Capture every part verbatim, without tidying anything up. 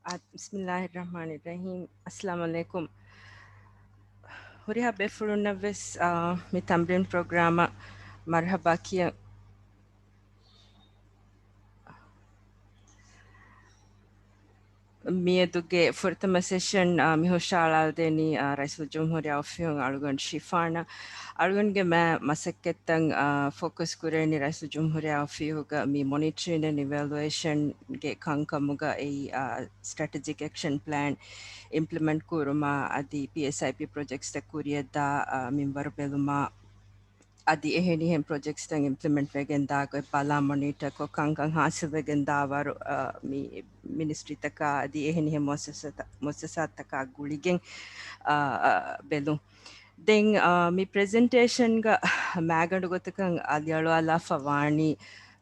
އާ، ބިސްމިއްލާހިއްރަޙްމާނިއްރަޙީމް. އައްސަލާމު ޢަލައިކުމް. ހުރިހާ ބޭފުޅުންނަށް ވެސް، އާ، މި ތަމްރީން ޕްރޮގްރާމަށް މަރުޙަބާ ކިޔަން. މިއަދުގެ ފުރަތަމަ ސެޝަން، އާ، މި ހުށައަޅާލަދޭނީ، އާ، ރައީސުލްޖުމްހޫރިއްޔާ އޮފީހުން އަޅުގަނޑު ޝިފާނަށް. އަޅުގަނޑުގެ މާ މަސައްކަތްތައް، އާ، ފޯކަސް ކުރޭނީ ރައީސުލްޖުމްހޫރިއްޔާ އޮފީހުގަ މި މޮނިޓަރިން އެންޑް އިވެލުއޭޝަންގެ ކަންކަމުގަ އެއީ، އާ، ސްޓްރެޓެޖިކް އެކްޝަން ޕްލޭން އިމްޕްލިމެންޓް ކުރުމާ، އަދި ޕީއެސްއައިޕީ ޕްރޮޖެކްޓްސްތައް ކުރިއަށްދާ، އާ، މިންވަރު ބެލުމާ، އަދި އެހެނިހެން ޕްރޮޖެކްޓްސްތައް އިމްޕްލިމެންޓް ވެގެން ދާ ގޮތް ބަލާ މޮނީޓަކޮށް ކަންކަން ހާސިލް ވެގެން ދާ ވަރު، އަ، މި މިނިސްޓްރީތަކާ އަދި އެހެނިހެން މުއައްސަސާތަ-، މުއައްސަސާތަކާ ގުޅިގެން، އަ، އަ، ބެލުން. ދެން، އަ، މި ޕްރެޒެންޓޭޝަންގަ މާގަނޑު ގޮތަކަށް އަލިއަޅުވާލާފަ ވާނީ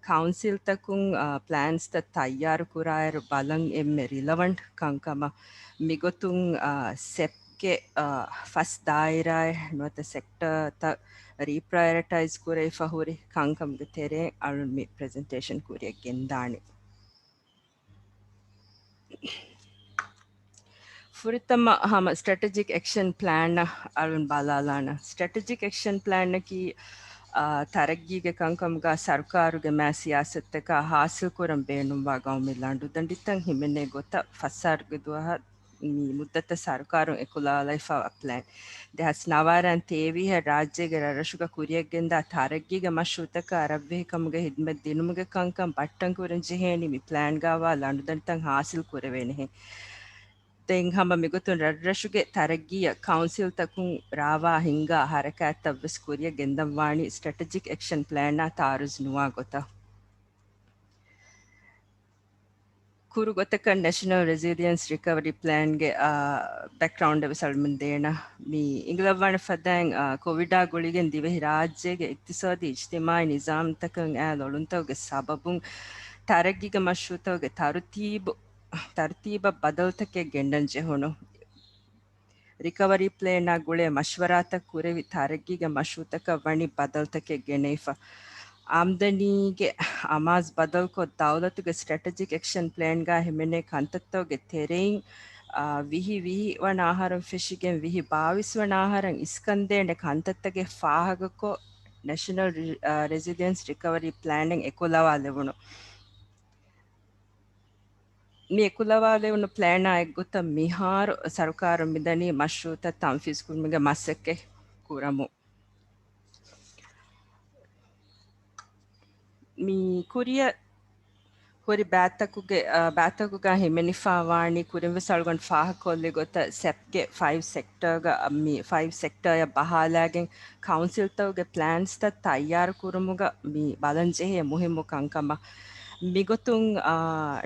ކައުންސިލްތަކުން، އަ، ޕްލޭންސްތައް ތައްޔާރު ކުރާއިރު ބަލަން އެންމެ ރިލަވަންޓް ކަންކަމަށް. މިގޮތުން، އަ، ސެޕް ގެ، އަ، ފަސް ދާއިރާއެއް ނުވަތަ ސެކްޓަރތައް ރީޕްރަޔޮރިޓައިޒް ކުރެވިފަ ހުރި ކަންކަމުގެ ތެރެއިން އަޅުން މި ޕްރެޒެންޓޭޝަން ކުރިއަށް ގެންދާނެ. ފުރަތަމަ ހަމަ ސްޓްރެޓެޖިކް އެކްޝަން ޕްލޭނަށް އަޅުން ބަލާލާނަ. ސްޓްރެޓެޖިކް އެކްޝަން ޕްލޭނަކީ، އާ، ތަރައްގީގެ ކަންކަމުގަ ސަރުކާރުގެ މާ ސިޔާސަތުތަކާ ހާސިލް ކުރަން ބޭނުންވާ ގައުމީ ލަނޑުދަނޑިތައް ހިމެނޭ ގޮތަށް ފަސް އަހަރުގެ ދުވަހަށް މި މުއްދަތަށް ސަރުކާރުން އެކުލަވާލައިފައިވާ ޕްލޭން. ދެހާސް ނަވާރައިން ތޭވީހަށް ރާއްޖޭގެ ރަށްރަށުގަ ކުރިއަށްގެންދާ ތަރައްގީގެ މަޝްރޫއުތަކާ ރަށްވެހިކަމުގެ ހިދްމަތް ދިނުމުގެ ކަންކަން ބައްޓަން ކުރަން ޖެހޭނީ މި ޕްލޭންގައިވާ ލަނޑުދަނޑިތައް ހާސިލް ކުރެވޭނެހެން. ދެން ހަމަ މިގޮތުން ރަށްރަށުގެ ތަރައްގީއަށް ކައުންސިލްތަކުން ރާވާ ހިންގާ ހަރަކާތްތައް ވެސް ކުރިއަށް ގެންދަންވާނީ ސްޓްރެޓެޖިކް އެކްޝަން ޕްލޭނާ ތައާރުޒް ނުވާ ގޮތަށް. ކުރު ގޮތަކަށް ނެޝަނަލް ރެސިލިއަންސް ރިކަވަރީ ޕްލޭންގެ، އާ، ބެކްގްރައުންޑެއް ވެސް އަޅުމެން ދޭނަ. މި އިނގިލައްވާނެ ފަދައިން، އާ، ކޮވިޑާ ގުޅިގެން ދިވެހި ރާއްޖޭގެ އިޤްތިޞާދީ އިޖްތިމާޢީ ނިޒާމްތަކަށް އައި ލޮޅުންތަކުގެ ސަބަބުން ތަރައްގީގެ މަޝްރޫއުތަކުގެ ތަރުތީބު، ތަރުތީބަށް ބަދަލުތަކެއް ގެންނަން ޖެހުނު. ރިކަވަރީ ޕްލޭނާ ގުޅޭ މަޝްވަރާތައް ކުރެވި ތަރައްގީގެ މަޝްރޫއުތަކަށް ވަނީ ބަދަލުތަކެއް ގެނެވިފަ. އާމްދަނީގެ އަމާޒް ބަދަލުކޮށް، ދައުލަތުގެ ސްޓްރެޓެޖިކް އެކްޝަން ޕްލޭންގައި ހިމެނޭ ކަންތައްތަކުގެ ތެރެއިން، އާ، ވިހި ވިހި ވަނަ އަހަރުން ފެށިގެން ވިހި ބާވީސް ވަނަ އަހަރަށް އިސްކަންދޭނެ ކަންތައްތަކެއް ފާހަގަކޮށް، ނެޝަނަލް ރި-، އާ، ރެސިލިއަންސް ރިކަވަރީ ޕްލޭނެއް އެކުލަވާލެވުނު. މި އެކުލަވާލެވުނު ޕްލޭނާ އެއްގޮތަށް މިހާރު ސަރުކާރުން މިދަނީ މަޝްރޫއުތައް ތަންފީޒު ކުރުމުގެ މަސައްކަތް ކުރަމުން. މި ކުރިއަށް ހުރި ބައިތަކުގެ، އަ، ބައިތަކުގަ ހިމެނިފައިވާނީ ކުރިންވެސް އަޅުގަނޑު ފާހަގަކޮށްލި ގޮތަށް ސެޕްގެ ފައިވް ސެކްޓަރގަ، މި ފައިވް ސެކްޓަރއަށް ބަހާލާގެން ކައުންސިލްތަކުގެ ޕްލޭންސްތައް ތައްޔާރު ކުރުމުގަ މި ބަލަން ޖެހޭ މުހިއްމު ކަންކަމަށް. މިގޮތުން، އާ،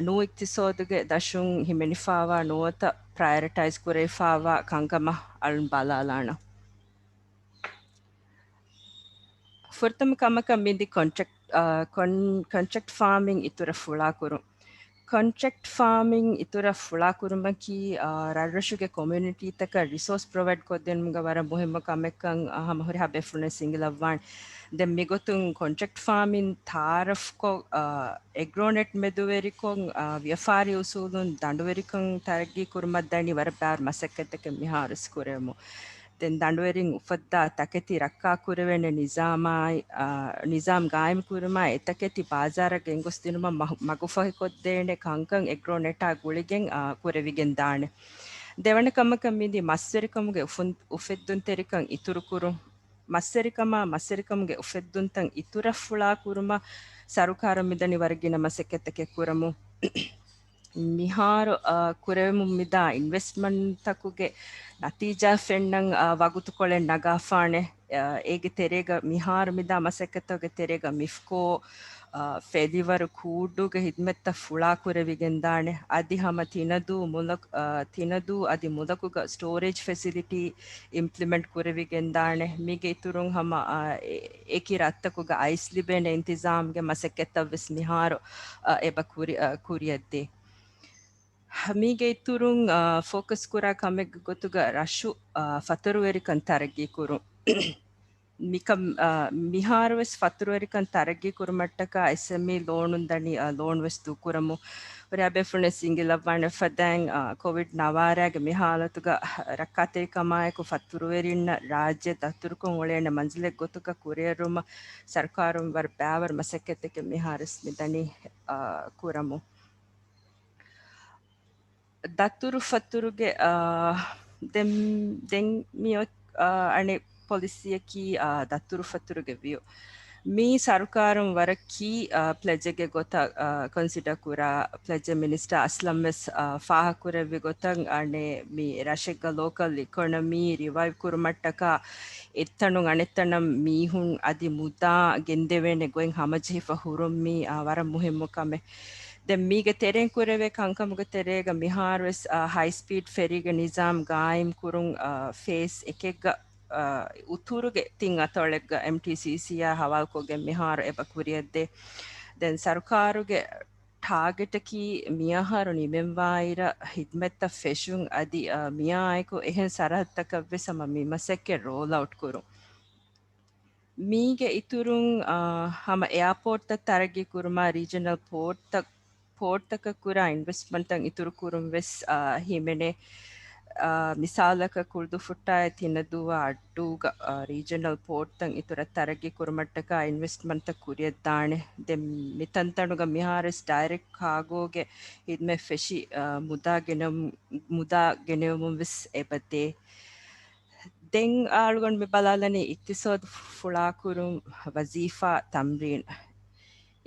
ނޫ އިޤްތިޞާދުގެ ދަށުން ހިމެނިފައިވާ ނުވަތަ ޕްރަޔަރިޓައިޒް ކުރެވިފައިވާ ކަންކަމަށް އަޅުން ބަލާލާނަން. ފުރަތަމަ ކަމަކަށް މިދި ކޮންޓްރެކްޓް، އާ، ކޮން-، ކޮންޓްރެކްޓް ފާމިން އިތުރަށް ފުޅާކުރުން. ކޮންޓްރެކްޓް ފާމިން އިތުރަށް ފުޅާކުރުމަކީ، އާ، ރަށްރަށުގެ ކޮމިއުނިޓީތަކަށް ރިސޯސް ޕްރޮވައިޑް ކޮށްދިނުމުގަ ވަރަށް މުހިއްމު ކަމެއްކަން، އާ، ހަމަ ހުރިހާ ބޭފުޅުން ސިނގިލައްވާން. ދެން މިގޮތުން ކޮންޓްރެކްޓް ފާމިން ތައާރަފްކޮށް، އާ، އެގްރޯނެޓް މެދުވެރިކޮށް، އާ، ވިޔަފާރި އުސޫލުން ދަނޑުވެރިކަން ތަރައްގީ ކުރުމަށް ދަނީ ވަރަށް ބާރު މަސައްކަތްތަކެއް މިހާރުސް ކުރެވެމު. ދެން ދަނޑުވެރިން އުފައްދާ ތަކެތި ރައްކާކުރެވޭނެ ނިޒާމާއި، އާ، ނިޒާމް ގާއިމްކުރުމާއި އެތަކެތި ބާޒާރަށް ގެންގޮސްދިނުމަށް މަ-، މަގުފަހިކޮށްދޭނެ ކަންކަން އެގްރޯނެޓާ ގުޅިގެން، އާ، ކުރެވިގެން ދާނެ. ދެވަނަ ކަމަކަށް މިދި މަސްވެރިކަމުގެ އުފުން-، އުފެއްދުންތެރިކަން އިތުރުކުރުން. މަސްވެރިކަމާ، މަސްވެރިކަމުގެ އުފެއްދުންތައް އިތުރަށް ފުޅާކުރުމަށް ސަރުކާރުން މިދަނީ ވަރަށް ގިނަ މަސައްކަތްތަކެއް ކުރަމުން. މިހާރު، އާ، ކުރެވެމުން މިދާ އިންވެސްޓްމަންޓްތަކުގެ ނަތީޖާ ފެންނަން، އާ، ވަގުތުކޮޅެއް ނަގާފާނެ. އާ، އޭގެ ތެރޭގަ މިހާރު މިދާ މަސައްކަތްތަކުގެ ތެރޭގަ މިފްކޯ، އާ، ފެލިވަރު ކޫއްޑޫގެ ހިދްމަތްތައް ފުޅާކުރެވިގެންދާނެ. އަދި ހަމަ ތިނަދޫ މުލަކު-، އާ، ތިނަދޫ އަދި މުލަކުގަ ސްޓޯރޭޖް ފެސިލިޓީ އިމްޕްލިމެންޓް ކުރެވިގެންދާނެ. މީގެ އިތުރުން ހަމަ، އާ، އެ-، އެކި ރަށްތަކުގަ އައިސް ލިބޭނެ އިންތިޒާމްގެ މަސައްކަތްތައް ވެސް މިހާރު، އާ، އެބަ ކުރި-، އާ، ކުރިއަށްދޭ. މީގެ އިތުރުން، އާ، ފޯކަސް ކުރާ ކަމެއްގެ ގޮތުގަ ރަށު، އާ، ފަތަރުވެރިކަން ތަރައްގީ ކުރުން. މިކަން، އާ، މިހާރުވެސް ފަތުރުވެރިކަން ތަރައްގީ ކުރުމަށްޓަކާ އެސްއެމްއީ ލޯނުން ދަނީ، އާ، ލޯނުވެސް ދޫކުރަމު. ހުރިހާ ބޭފުޅުން އިނގިލައްވާނެ ފަދައިން، އާ، ކޮވިޑް ނަވާރަގެ މި ހާލަތުގަ ރައްކާތެރިކަމާއެކު ފަތުރުވެރިންނަށް ރާއްޖެ ދަތުރުކޮށް އުޅޭނެ މަންޒިލެއް ގޮތުގަ ކުރިއެރުމަށް ސަރުކާރުން ވަރަށް ބައިވަރު މަސައްކަތްތަކެއް މިހާރުވެސް މިދަނީ، އާ، ކުރަމު. ދަތުރުފަތުރުގެ، އާ، ދެން، ދެން މި އޮތް، އާ، އަނެއް ޕޮލިސީއަކީ، އާ، ދަތުރުފަތުރުގެ ވިއު. މީ ސަރުކާރުން ވަރަށް ކީ، އާ، ޕްލެޖެއްގެ ގޮތަށް، އާ، ކޮންސިޑަ ކުރާ ޕްލެޖެއް. މިނިސްޓާ އަސްލަމް ވެސް، އާ، ފާހަކުރެއްވި ގޮތަށް އަނެއް މި ރަށެއްގަ ލޯކަލް އިކޮނޮމީ ރިވައިވް ކުރުމަށްޓަކާ އެއްތަނުން އަނެއްތަނަށް މީހުން އަދި މުދާ ގެންދެވޭނެ ގޮތް ހަމަޖެހިފަ ހުރުން މީ، އާ، ވަރަށް މުހިއްމު ކަމެއް. ދެން މީގެ ތެރެއިން ކުރެވޭ ކަންކަމުގެ ތެރޭގަ މިހާރުވެސް، އާ، ހައި ސްޕީޑް ފެރީގެ ނިޒާމް ގާއިމް ކުރުން، އާ، ފޭސް އެކެއްގަ، އާ، އުތުރުގެ ތިން އަތޮޅެއްގަ އެމްޓީސީސީއާ ހަވާލުކޮށްގެން މިހާރު އެބަ ކުރިއަށްދޭ. ދެން ސަރުކާރުގެ ޓާގެޓަކީ މިއަހަރު ނިމެންވާއިރަށް ހިދްމަތްތައް ފެށުން އަދި، އާ، މިއާއެކު އެހެން ސަރަހައްދުތަކަށްވެސް ހަމަ މި މަސައްކަތް ރޯލްއައުޓް ކުރުން. މީގެ އިތުރުން، އާ، ހަމަ އެއާޕޯޓްތައް ތަރައްގީ ކުރުމާ، ރީޖަނަލް ޕޯޓްތައް، ޕޯޓްތަކަށް ކުރާ އިންވެސްޓްމަންޓްތައް އިތުރު ކުރުން ވެސް، އާ، ހިމެނޭ. އާ، މިސާލަކަށް، ކުޅުދުއްފުއްޓާއި ތިނަދޫއާ އައްޑޫގަ، އާ، ރީޖަނަލް ޕޯޓްތައް އިތުރަށް ތަރައްގީ ކުރުމަށްޓަކާ އިންވެސްޓްމަންޓްތައް ކުރިއަށްދާނެ. ދެން މިތަންތަނުގަ މިހާރުވެސް ޑައިރެކްޓް ކާގޯގެ ހިދްމަތް ފެށި، އާ، މުދާ ގެނެވު-، މުދާ ގެނެވުމުން ވެސް އެބަދޭ. ދެން އަޅުގަނޑު މި ބަލާލަނީ އިޤްތިޞާދު ފުޅާކުރުން، ވަޒީފާ، ތަމްރީން.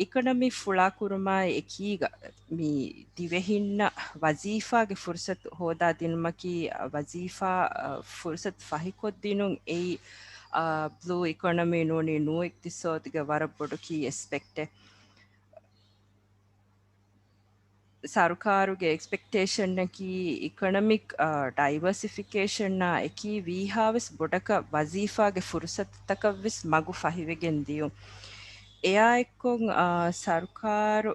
އިކޮނޮމީ ފުޅާކުރުމާއި އެކީގަ މި ދިވެހިންނަށް ވަޒީފާގެ ފުރުޞަތު ހޯދާދިނުމަކީ، ވަޒީފާ، އަ، ފުރުޞަތު ފަހިކޮށްދިނުން އެއީ، އަ، ބްލޫ އިކޮނޮމީ ނޫނީ ނޫ އިޤްތިޞާދުގެ ވަރަށް ބޮޑު ކީ އެސްޕެކްޓެއް. ސަރުކާރުގެ އެކްސްޕެކްޓޭޝަންއަކީ އިކޮނޮމިކް، އާ، ޑައިވަރސިފިކޭޝަނާ އެކީ ވީހާވެސް ބޮޑަކަށް ވަޒީފާގެ ފުރުޞަތުތަކަށްވެސް މަގު ފަހިވެގެން ދިޔުން. އެއާއެއްކޮށް، އާ، ސަރުކާރު،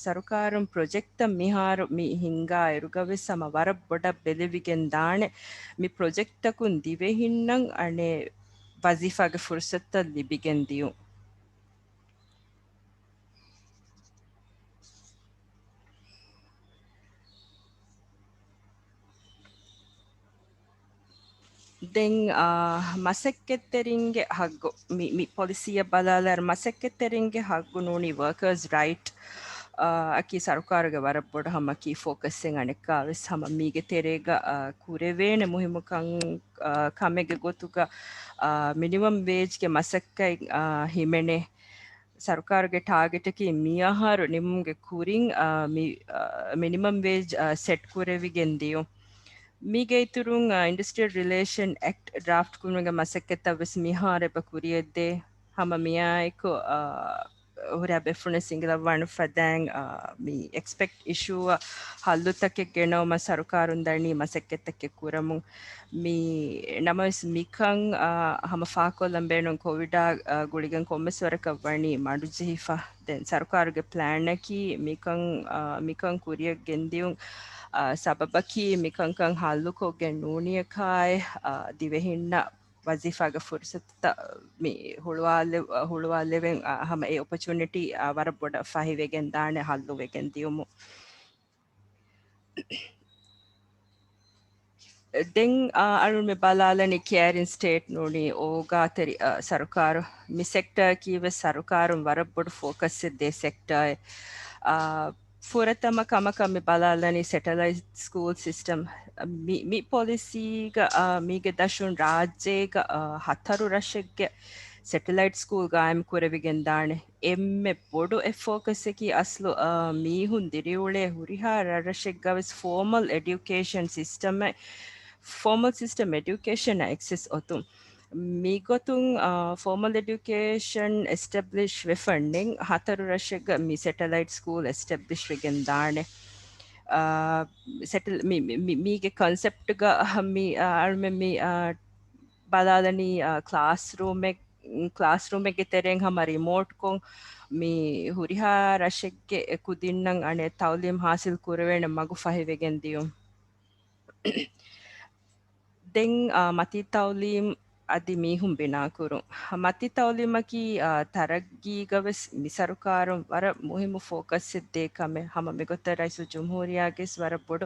ސަރުކާރުން ޕްރޮޖެކްޓްތައް މިހާރު މި ހިންގާ އިރުގަވެސް ހަމަ ވަރަށް ބޮޑަށް ބެލެވިގެން ދާނެ. މި ޕްރޮޖެކްޓްތަކުން ދިވެހިންނަށް އަނެއް ވަޒީފާގެ ފުރުޞަތުތައް ލިބިގެން ދިޔުން. ދެން، އާ، މަސައްކަތްތެރިންގެ ހައްގު، މި، މި ޕޮލިސީއަށް ބަލާލާއިރު، މަސައްކަތްތެރިންގެ ހައްގު ނޫނީ ވަރކާސް ރައިޓް، އާ، އަކީ ސަރުކާރުގެ ވަރަށް ބޮޑު ހަމަ ކީ ފޯކަސްއެއް. އަނެއްކާވެސް ހަމަ މީގެ ތެރޭގަ، އާ، ކުރެވޭނެ މުހިއްމު ކަން، އާ، ކަމެއްގެ ގޮތުގަ، އާ، މިނިމަމް ވޭޖްގެ މަސައްކަތް، އާ، ހިމެނޭ. ސަރުކާރުގެ ޓާގެޓަކީ މިއަހަރު ނިމުމުގެ ކުރިން، އާ، މި، އާ، މިނިމަމް ވޭޖް، އާ، ސެޓް ކުރެވިގެން ދިޔުން. މީގެ އިތުރުން، އާ، އިންޑަސްޓްރިއަލް ރިލޭޝަން އެކްޓް ޑްރާފްޓް ކުރުމުގެ މަސައްކަތްތައް ވެސް މިހާރު އެބަ ކުރިއަށްދޭ. ހަމަ މިއާއެކު، އާ، ހުރިހާ ބޭފުޅުން އިނގިލައްވާނެ ފަދައިން، އާ، މި އެކްސްޕެކްޓް އިޝޫއަށް ހައްލުތަކެއް ގެނައުމަށް ސަރުކާރުން ދަނީ މަސައްކަތްތަކެއް ކުރަމުން. މި ނަމަވެސް މިކަން، އާ، ހަމަ ފާކޮށްލަން ބޭނުން ކޮވިޑާ، އާ، ގުޅިގެން ކޮންމެސް ވަރަކަށް ވަނީ މަޑުޖެހިފަ. ދެން ސަރުކާރުގެ ޕްލޭނަކީ މިކަން، އާ، މިކަން ކުރިއަށް ގެންދިޔުން، އާ، ސަބަބަކީ މިކަންކަން ހައްލުކޮށްގެން ނޫނިއަކާއި، އާ، ދިވެހިންނަށް ވަޒީފާގެ ފުރުސަތުތައް މި ހުޅުވާލެ-، ހުޅުވާލެވެން، އާ، ހަމަ އެ އޮޕޮޗުނިޓީ، އާ، ވަރަށް ބޮޑަށް ފަހިވެގެން ދާނެ ހައްލުވެގެން ދިޔުމު. ދެން، އާ، އަޅުން މި ބަލާލަނީ ކެއަރިން ސްޓޭޓް ނޫނީ އޯގާތެރި، އާ، ސަރުކާރު. މި ސެކްޓަރ ކީވެސް ސަރުކާރުން ވަރަށް ބޮޑު ފޯކަސްއެއް ދޭ ސެކްޓަރެއް. އާ، ފުރަތަމަ ކަމަކަށް މި ބަލާލަނީ ސެޓެލައިޓް ސްކޫލް ސިސްޓަމް. މި، މި ޕޮލިސީގަ، އާ، މީގެ ދަށުން ރާއްޖޭގަ، އާ، ހަތަރު ރަށެއްގެ ސެޓެލައިޓް ސްކޫލް ގާއިމް ކުރެވިގެން ދާނެ. އެންމެ ބޮޑު އެއް ފޯކަސްއަކީ އަސްލު، އާ، މީހުން ދިރިއުޅޭ ހުރިހާ ރަށްރަށެއްގަވެސް ފޯމަލް އެޑިއުކޭޝަން ސިސްޓަމެއް، ފޯމަލް ސިސްޓަމް އެޑިއުކޭޝަނަށް އެކްސެސް އޮތުން. މިގޮތުން، އާ، ފޯމަލް އެޑިއުކޭޝަން އެސްޓެބްލިޝް ވެފަންނެން ހަތަރު ރަށެއްގަ މި ސެޓެލައިޓް ސްކޫލް އެސްޓެބްލިޝް ވެގެން ދާނެ. އާ، ސެޓެލް-، މި-، މި-، މި-، މީގެ ކޮންސެޕްޓްގަ މި، އާ، އަޅުމެން މި، އާ، ބަލާލަނީ، އާ، ކްލާސްރޫމެއް-، ކްލާސްރޫމެއްގެ ތެރެއިން ހަމަ ރިމޯޓްކޮށް މި ހުރިހާ ރަށެއްގެ ކުދިންނަށް އަނެއް ތައުލީމް ހާސިލް ކުރެވޭނެ މަގު ފަހިވެގެން ދިޔުން. ދެން، އާ، މަތީ ތައުލީމް އަދި މީހުން ބިނާކުރުން. މަތި ތައުލީމަކީ، އާ، ތަރައްގީގަވެސް މި ސަރުކާރުން ވަރަށް މުހިއްމު ފޯކަސްއެއް ދޭ ކަމެއް. ހަމަ މިގޮތަށް ރައީސުލްޖުމްހޫރިއްޔާގެސް ވަރަށް ބޮޑު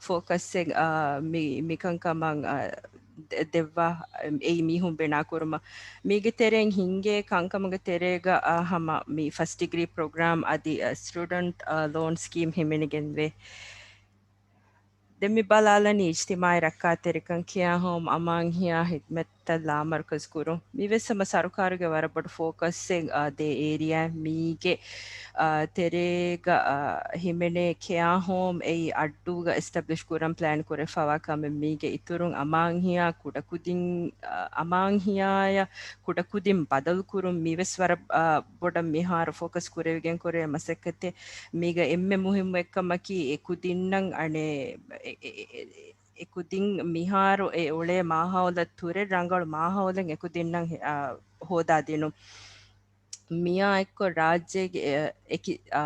ފޯކަސްއެއް، އާ، މި، މިކަންކަމަށް، އާ، ދެ-، ދެއްވާ، އެއީ މީހުން ބިނާކުރުމަށް. މީގެ ތެރެއިން ހިނގޭ ކަންކަމުގެ ތެރޭގަ، އާ، ހަމަ މި ފަސްޓް ޑިގްރީ ޕްރޮގްރާމް އަދި، އާ، ސްޓޫޑެންޓް، އާ، ލޯން ސްކީމް ހިމެނިގެންވޭ. ދެން މި ބަލާލަނީ އިޖްތިމާޢީ ރައްކާތެރިކަން، ކެއާ ހޯމް، އަމާންހިޔާ ހިދްމަތްތައް ލާމަރުކަޒު ކުރުން. މިވެސް ހަމަ ސަރުކާރުގެ ވަރަށް ބޮޑު ފޯކަސްއެއް، އާ، ދޭ އޭރިއާ މީގެ، އާ، ތެރޭގަ، އާ، ހިމެނޭ ކެއާ ހޯމް އެއީ އައްޑޫގަ އެސްޓަބްލިޝް ކުރަން ޕްލޭން ކުރެފަވާ ކަމެއް. މީގެ އިތުރުން އަމާންހިޔާ ކުޑަކުދިން، އާ، އަމާންހިޔާޔަށް ކުޑަކުދިން ބަދަލު ކުރުން މިވެސް ވަރަށް، އާ، ބޮޑަށް މިހާރު ފޯކަސް ކުރެވިގެން ކުރޭ މަސައްކަތެއް. މީގަ އެންމެ މުހިއްމު އެއްކަމަކީ އެކުދިންނަށް އަނެއް އެ-، އެ-، އެ-، އެ-، އެކުދިން މިހާރު އެ އުޅޭ މާހައުލަށް ތުރެ ރަނގަޅު މާހައުލެއް އެކުދިންނަށް ހެ-، އާ، ހޯދާދިނުން. މިއާ އެއްކޮށް ރާއްޖޭގެ އެ-، އެކި، އާ،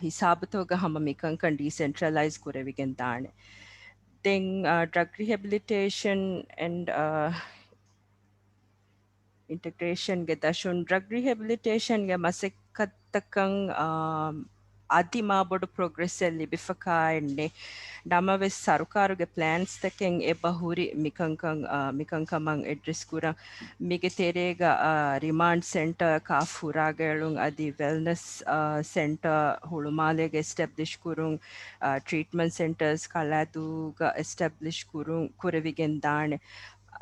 ހިސާބުތަކުގަ ހަމަ މިކަންކަން ޑީސެންޓްރަލައިޒް ކުރެވިގެން ދާނެ. ދެން، އާ، ޑްރަގް ރިހެބިލިޓޭޝަން އެންޑް، އާ، އިންޓަގްރޭޝަންގެ ދަށުން ޑްރަގް ރިހެބިލިޓޭޝަންގެ މަސައްކަތްތަކަށް، އާ، އަދި މާބޮޑު ޕްރޮގްރެސްއެއް ލިބިފަކާއެއް ނެތް. ނަމަވެސް، ސަރުކާރުގެ ޕްލޭންސްތަކެއް އެބަ ހުރި މިކަންކަން، އާ، މިކަންކަމަށް އެޑްރެސް ކުރަން. މީގެ ތެރޭގަ، އާ، ރިމާންޑް ސެންޓަރ ކާފް ހުރާގައެޅުން އަދި ވެލްނަސް، އާ، ސެންޓަރ ހުޅުމާލޭގަ އެސްޓެބްލިޝް ކުރުން، އާ، ޓްރީޓްމަންޓް ސެންޓަރސް ކަލައިދޫގަ އެސްޓެބްލިޝް ކުރުން، ކުރެވިގެން ދާނެ.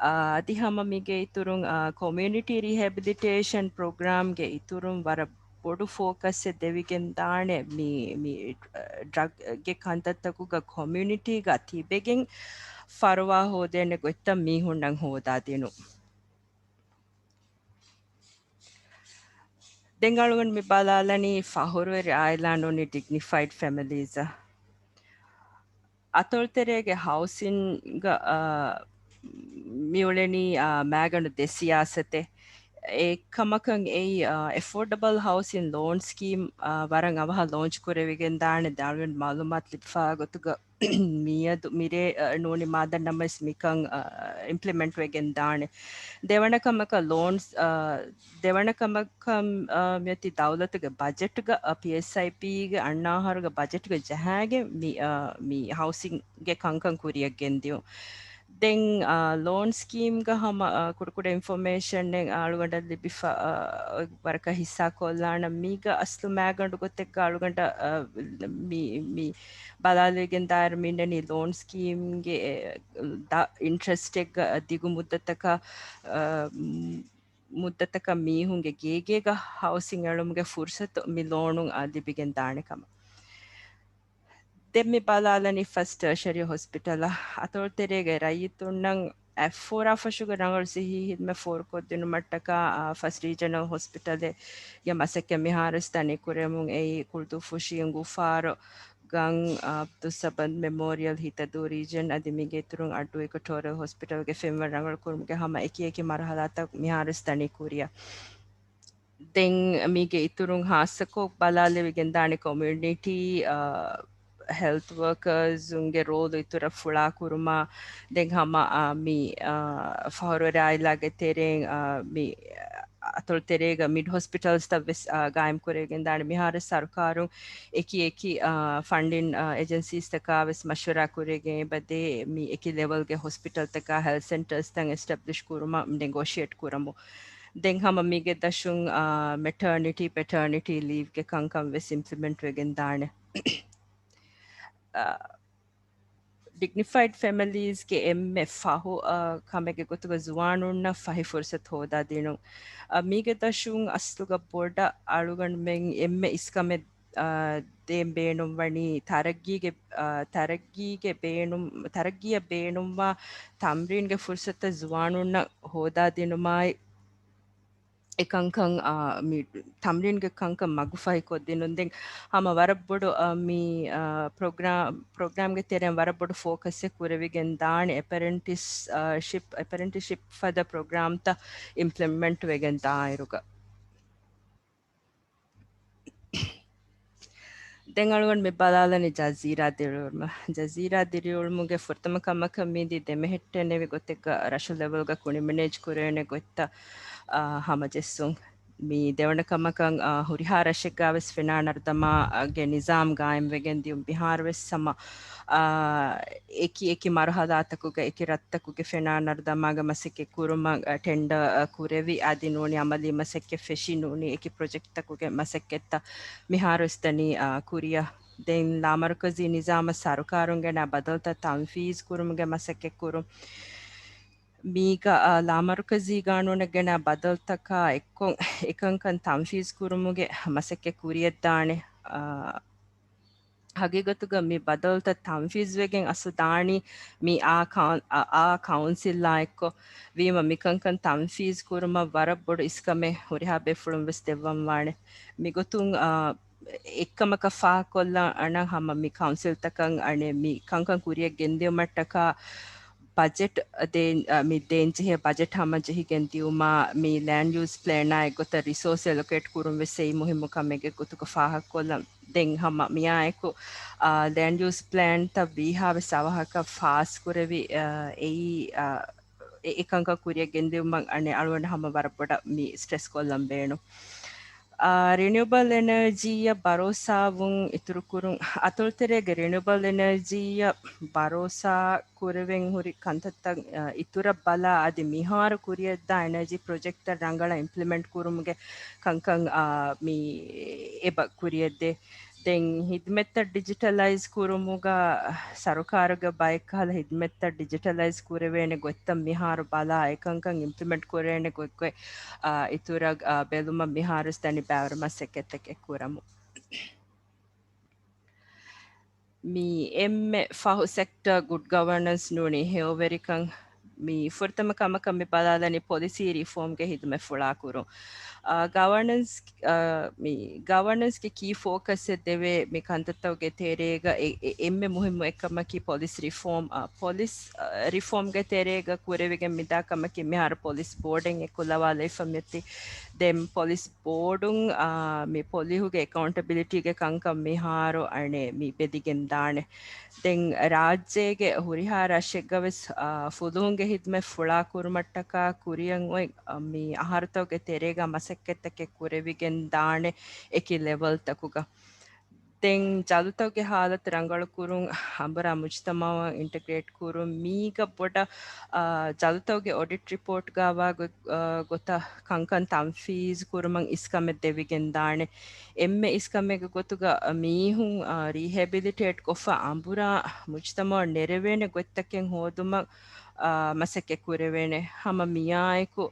އާ، އަދި ހަމަ މީގެ އިތުރުން، އާ، ކޮމިއުނިޓީ ރިހެބިލިޓޭޝަން ޕްރޮގްރާމްގެ އިތުރުން ވަރަށް ބޮޑު ފޯކަސްއެއް ދެވިގެން ދާނެ މި، މި، އާ، ޑްރަގްގެ ކަންތައްތަކުގަ ކޮމިއުނިޓީގަ ތިބެގެން ފަރުވާ ހޯދޭނެ ގޮތްތައް މީހުންނަށް ހޯދާދިނުން. ދެން އަޅުގަނޑު މި ބަލާލަނީ ފަހުރުވެރި އާއިލާ ނޫނީ ޑިގްނިފައިޑް ފެމިލީޒަށް. އަތޮޅުތެރޭގެ ހައުސިންގ، އާ، މިއުޅެނީ، އާ، މާގަނޑު ދެ ސިޔާސަތެއް. އެއްކަމަކަށް އެއީ، އާ، އެފޯޑަބަލް ހައުސިން ލޯން ސްކީމް، އާ، ވަރަށް އަވަހަށް ލޯންޗް ކުރެވިގެން ދާނެ. ދާން މައުލޫމާތު ލިބިފާ ގޮތުގަ މިއަދު މިރޭ، އަ، ނޫނީ މާދަންނަމަވެސް މިކަން، އަ، އިމްޕްލިމެންޓް ވެގެން ދާނެ. ދެވަނަ ކަމަކަށް ލޯންސް، އަ، ދެވަނަ ކަމަކަށް، އަ، މިއޮތީ ދައުލަތުގެ ބަޖެޓްގަ، އަ، ޕީއެސްއައިޕީގެ އަންނަ އަހަރުގެ ބަޖެޓްގަ ޖަހާގެން މި، އަ، މި ހައުސިންގެ ކަންކަން ކުރިއަށް ގެންދިޔުން. ދެން، އާ، ލޯން ސްކީމްގަ ހަމަ، އާ، ކުޑަކުޑަ އިންފޮމޭޝަނެއް އަޅުގަނޑަށް ލިބިފަ، އާ، ވަރަކަށް ހިއްސާ ކޮށްލާނަން. މީގަ އަސްލު މާގަނޑު ގޮތެއްގަ އަޅުގަނޑަށް، އާ، މި، މި ބަލާލެވިގެން ދާއިރު މިންނަނީ ލޯން ސްކީމްގެ، އެ، ދަ-، އިންޓްރެސްޓެއްގަ ދިގު މުއްދަތަކަށް، އާ، މުއްދަތަކަށް މީހުންގެ ގޭގޭގަ ހައުސިން އެޅުމުގެ ފުރުސަތު މި ލޯނުން، އާ، ލިބިގެން ދާނެ ކަމަށް. ދެން މި ބަލާލަނީ ފަސްޓް ޓަރޝަރީ ހޮސްޕިޓަލަށް. އަތޮޅުތެރޭގެ ރައްޔިތުންނަށް އަތްފޯރާ ފަށުގެ ރަނގަޅު ސިއްހީ ހިދްމަތް ފޯރުކޮށްދިނުމަށްޓަކާ، އާ، ފަސްޓް ރީޖަނަލް ހޮސްޕިޓަލެއްގެ މަސައްކަތް މިހާރު ސްތަނީ ކުރެމުން އެއީ ކުޅުދޫ ފުށި އިނގޫފާރު ގަން، އާ، އަބްދުއްސަމަދު މެމޯރިއަލް ހިތަދޫ ރީޖަން އަދި މީގެ އިތުރުން އައްޑޫ އިކޮޓޯރިއަލް ހޮސްޕިޓަލްގެ ފެންވަރު ރަނގަޅުކުރުމުގެ ހަމަ އެކި އެކި މަރުހަލާތައް މިހާރު ސްތަނީ ކުރިއަށް. ދެން މީގެ އިތުރުން ހާއްސަކޮށް ބަލާލެވިގެން ދާނެ ކޮމިއުނިޓީ، އާ، ހެލްތް ވަރކާސްއުންގެ ރޯލު އިތުރަށް ފުޅާ ކުރުމާ، ދެން ހަމަ، އާ، މި، އާ، ފަހުރުވެރި އާއިލާގެ ތެރެއިން، އާ، މި، އަތޮޅު ތެރޭގަ މިޑް ހޮސްޕިޓަލްސްތައް ވެސް، އާ، ގާއިމް ކުރެވިގެން ދާނެ. މިހާރު ސަރުކާރުން އެކި އެކި، އާ، ފަންޑިން، އާ، އެޖެންސީސްތަކާ ވެސް މަޝްވަރާ ކުރެވިގެން އެބަދޭ މި އެކި ލެވެލްގެ ހޮސްޕިޓަލްތަކާ ހެލްތް ސެންޓަރސްތައް އެސްޓަބްލިޝް ކުރުމަށް ނެގޯޝިއޭޓް ކުރަމު. ދެން ހަމަ މީގެ ދަށުން، އާ، މެޓާނިޓީ، ޕެޓާނިޓީ ލީވްގެ ކަންކަން ވެސް އިމްޕްލިމެންޓް ވެގެން ދާނެ. އާ، ޑިގްނިފައިޑް ފެމިލީސްގެ އެންމެ ފަހު، އާ، ކަމެއްގެ ގޮތުގަ ޒުވާނުންނަށް ފަހި ފުރުސަތު ހޯދާދިނުން. އާ، މީގެ ދަށުން އަސްލުގަ ބޮޑަށް އަޅުގަނޑުމެން އެންމެ އިސްކަމެއް، އާ، ދޭން ބޭނުންވަނީ ތަރައްގީގެ، އާ، ތަރައްގީގެ ބޭނުން، ތަރައްގީއަށް ބޭނުންވާ ތަމްރީންގެ ފުރުސަތުތައް ޒުވާނުންނަށް ހޯދާދިނުމާއި، އެކަންކަން، އާ، މި ތަމްރީންގެ ކަންކަން މަގުފަހިކޮށްދިނުން. ދެން ހަމަ ވަރަށް ބޮޑު، އާ، މި، އާ، ޕްރޮގްރާ-، ޕްރޮގްރާމްގެ ތެރެއިން ވަރަށް ބޮޑު ފޯކަސްއެއް ކުރެވިގެން ދާނެ އެޕްރެންޓިސް، އާ، ޝިޕް، އެޕްރެންޓިސް ޝިޕް ފަދަ ޕްރޮގްރާމްތައް އިމްޕްލިމެންޓް ވެގެން ދާއިރުގަ. ދެން އަޅުގަނޑު މި ބަލާލަނީ ޖަޒީރާ ދިރިއުޅުމަށް. ޖަޒީރާ ދިރިއުޅުމުގެ ފުރަތަމަ ކަމަކަށް މީ ދި ދެމެހެއްޓެނެވި ގޮތެއްގަ ރަށު ލެވެލްގަ ކުނިމިނޭޖް ކުރޭނެ ގޮތްތައް، އާ، ހަމަޖެއްސުން. މި ދެވަނަ ކަމަކަށް، އާ، ހުރިހާ ރަށެއްގަވެސް ފެނާ ނަރުދަމާގެ ނިޒާމް ގާއިމްވެގެން ދިޔުން. މިހާރުވެސް ހަމަ، އާ، އެކި އެކި މަރުހަލާތަކުގަ އެކި ރަށްތަކުގެ ފެނާ ނަރުދަމާގެ މަސައްކަތް ކުރުމަށް، އާ، ޓެންޑަރ، އާ، ކުރެވި އަދި ނޫނީ އަމަލީ މަސައްކަތް ފެށި ނޫނީ އެކި ޕްރޮޖެކްޓްތަކުގެ މަސައްކަތްތައް މިހާރުވެސް ދަނީ، އާ، ކުރިއަށް. ދެން ލާމަރުކަޒީ ނިޒާމަށް ސަރުކާރުން ގެނައި ބަދަލުތައް ތަންފީޒް ކުރުމުގެ މަސައްކަތް ކުރުން. މީގަ، އާ، ލާމަރުކަޒީ ގާނޫނަށް ގެނައި ބަދަލުތަކާ އެއްކޮށް އެކަންކަން ތަންފީޒް ކުރުމުގެ މަސައްކަތް ކުރިޔަށްދާނެ. އާ، ހަގީގަތުގަ މި ބަދަލުތައް ތަންފީޒްވެގެން އަސްލު ދާނީ މި އާ ކައު-، އާ، އާ ކައުންސިލްއާ އެއްކޮށް. ވީމަ މިކަންކަން ތަންފީޒް ކުރުމަށް ވަރަށް ބޮޑު އިސްކަމެއް ހުރިހާ ބޭފުޅުން ވެސް ދެއްވަން ވާނެ. މިގޮތުން، އާ، އެއްކަމަކަށް ފާހަގަކޮށްލާނަން ހަމަ މި ކައުންސިލްތަކަށް އަނެއް މި ކަންކަން ކުރިއަށް ގެންދިއުމަށްޓަކާ ބަޖެޓް ދޭން، އަ، މި ދޭންޖެހޭ ބަޖެޓް ހަމަޖެހިގެން ދިއުމާ، މި ލޭންޑް ޔޫސް ޕްލޭނާ އެއްގޮތަށް ރިސޯސް އެލޮކޭޓް ކުރުން ވެސް އެއީ މުހިއްމު ކަމެއްގެ ގޮތުގަ ފާހަގަކޮށްލަން. ދެން ހަމަ މިއާއެކު، އާ، ލޭންޑް ޔޫސް ޕްލޭންތައް ވީހާވެސް އަވަހަކަށް ފާސް ކުރެވި، އާ، އެއީ، އާ، އެ-، އެކަންކަން ކުރިއަށް ގެންދިއުމަށް އަނެއް އަޅުގަނޑު ހަމަ ވަރަށް ބޮޑަށް މި ސްޓްރެސް ކޮށްލަން ބޭނުން. އާ، ރިނިއުބަލް އެނަރޖީއަށް ބަރޯސާވުން އިތުރުކުރުން. އަތޮޅުތެރޭގެ ރިނިއުބަލް އެނަރޖީއަށް ބަރޯސާ ކުރެވެން ހުރި ކަންތައްތައް، އަ، އިތުރަށް ބަލާ އަދި މިހާރު ކުރިއަށްދާ އެނަރޖީ ޕްރޮޖެކްޓްތައް ރަނގަޅަށް އިމްޕްލިމެންޓް ކުރުމުގެ ކަންކަން، އާ، މި އެބަ ކުރިއަށްދޭ. ދެން ހިދުމަތްތައް ޑިޖިޓަލައިޒް ކުރުމުގަ ސަރުކާރުގެ ބައެއްކަހަލަ ހިދުމަތްތައް ޑިޖިޓަލައިޒް ކުރެވޭނެ ގޮތްތައް މިހާރު ބަލާ އެކަންކަން އިމްޕްލިމެންޓް ކުރޭނެ ގޮތްގޮތް، އާ، އިތުރަށް، އާ، ބެލުމަށް މިހާރުވެސް ދަނީ ބައިވަރު މަސައްކަތްތަކެއް ކުރަމު. މި އެންމެ ފަހު ސެކްޓަ ގުޑް ގަވަނަންސް ނޫނީ ހެޔޮވެރިކަން. މި ފުރަތަމަ ކަމަކަށް މި ބަލާލަނީ ޕޮލިސީ ރިފޯމްގެ ހިދުމަތް ފުޅާކުރުން. އާ، ގަވަނަންސް، އާ، މި ގަވަނަންސްގެ ކީ ފޯކަސްއެއް ދެވޭ މި ކަންތައްތަކުގެ ތެރޭގަ އެ-، އެ-، އެންމެ މުހިއްމު އެއްކަމަކީ ޕޮލިސް ރިފޯމް. އާ، ޕޮލިސް، އާ، ރިފޯމްގެ ތެރޭގަ ކުރެވިގެން މިދާ ކަމަކީ މިހާރު ޕޮލިސް ބޯޑެއް އެކުލަވާލައިފަ މިއޮތީ. ދެން ޕޮލިސް ބޯޑުން، އާ، މި ޕޮލިހުގެ އެކައުންޓަބިލިޓީގެ ކަންކަން މިހާރު އަނެއް މި ބެލިގެން ދާނެ. ދެން ރާއްޖޭގެ ހުރިހާ ރަށެއްގަވެސް، އާ، ފުލުހުންގެ ހިދުމަތް ފުޅާކުރުމަށްޓަކާ ކުރިއަށް އޮތް، އާ، މި އަހަރުތަކުގެ ތެރޭގަ މަސައްކަތްތަކެއް ކުރެވިގެން ދާނެ އެކި ލެވަލްތަކުގަ. ދެން ޖަލުތަކުގެ ހާލަތު ރަނގަޅުކުރުން، އަނބުރާ މުޖުތަމަޢަށް އިންޓަގްރޭޓް ކުރުން، މީގަ ބޮޑަށް، އާ، ޖަލުތަކުގެ އޮޑިޓް ރިޕޯޓްގައިވާ ގޮ-، އާ، ގޮތަށް ކަންކަން ތަންފީޒް ކުރުމަށް އިސްކަމެއް ދެވިގެން ދާނެ. އެންމެ އިސްކަމެއްގެ ގޮތުގަ މީހުން، އާ، ރީހެބިލިޓޭޓް ކޮށްފަ އަނބުރާ މުޖުތަމަޢަށް ނެރެވޭނެ ގޮތްތަކެއް ހޯދުމަށް، އާ، މަސައްކަތް ކުރެވޭނެ. ހަމަ މިއާއެކު،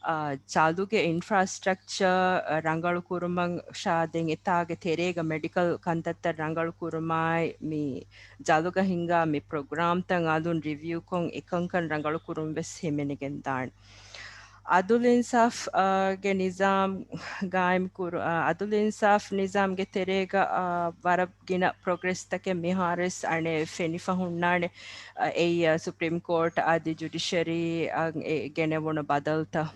އާ، ޖަލުގެ އިންފްރާސްޓްރަކްޗަރ ރަނގަޅު ކުރުމަށާ ދެން އެތާގެ ތެރޭގަ މެޑިކަލް ކަންތައްތައް ރަނގަޅު ކުރުމާއި މި ޖަލުގަ ހިންގާ މި ޕްރޮގްރާމްތައް އަލުން ރިވިއުކޮށް އެކަންކަން ރަނގަޅު ކުރުން ވެސް ހިމެނިގެން ދާނެ. އަދުލު އިންސާފް، އާ، ގެ ނިޒާމް ގާއިމް ކުރު-، އާ، އަދުލު އިންސާފް ނިޒާމްގެ ތެރޭގަ، އާ، ވަރަށް ގިނަ ޕްރޮގްރެސްތަކެއް މިހާރުވެސް އަނެއް ފެނިފަ ހުންނާނެ. އެއީ، އާ، ސުޕްރީމް ކޯޓް އަދި ޖުޑިޝަރީ، އާ، އެ ގެނެވުނު ބަދަލުތައް.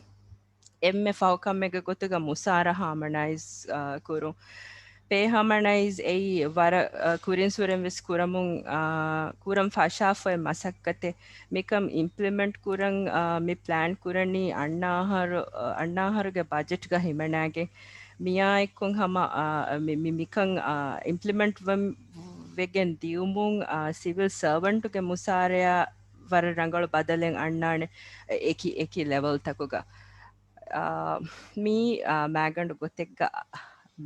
އެންމެ ފަހު ކަމެއްގެ ގޮތުގަ މުސާރަ ހާމަނައިޒް، އާ، ކުރުން. ޕޭ ހާމަނައިޒް އެއީ ވަރަށް، އާ، ކުރިންސުރެން ވެސް ކުރަމުން، އާ، ކުރަން ފަށާފައި މަސައްކަތެއް. މިކަން އިމްޕްލިމެންޓް ކުރަން، އާ، މި ޕްލޭން ކުރަނީ އަންނަ އަހަރު، އާ، އަންނަ އަހަރުގެ ބަޖެޓްގަ ހިމަނާގެން. މިއާއެއްކޮށް ހަމަ، އާ، މި، މި، މިކަން، އާ، އިމްޕްލިމެންޓް ވެ-، ވެގެން ދިޔުމުން، އާ، ސިވިލް ސަރވަންޓުގެ މުސާރަޔާ ވަރަށް ރަނގަޅު ބަދަލެއް އަންނާނެ އެކި، އެކި ލެވަލްތަކުގަ. އާ، މީ، އާ، މާގަނޑު ގޮތެއްގަ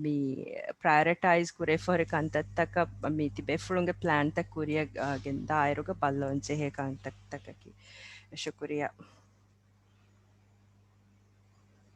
މި ޕްރައިއޮރިޓައިޒް ކުރެފަހުރި ކަންތައްތަކަށް މި ތިބޭފުޅުންގެ ޕްލޭންތައް ކުރިއަށް، އާ، ގެންދާއިރުގަ ބައްލަވަން ޖެހޭ ކަންތައްތަކަކީ. ޝުކުރިއްޔާ.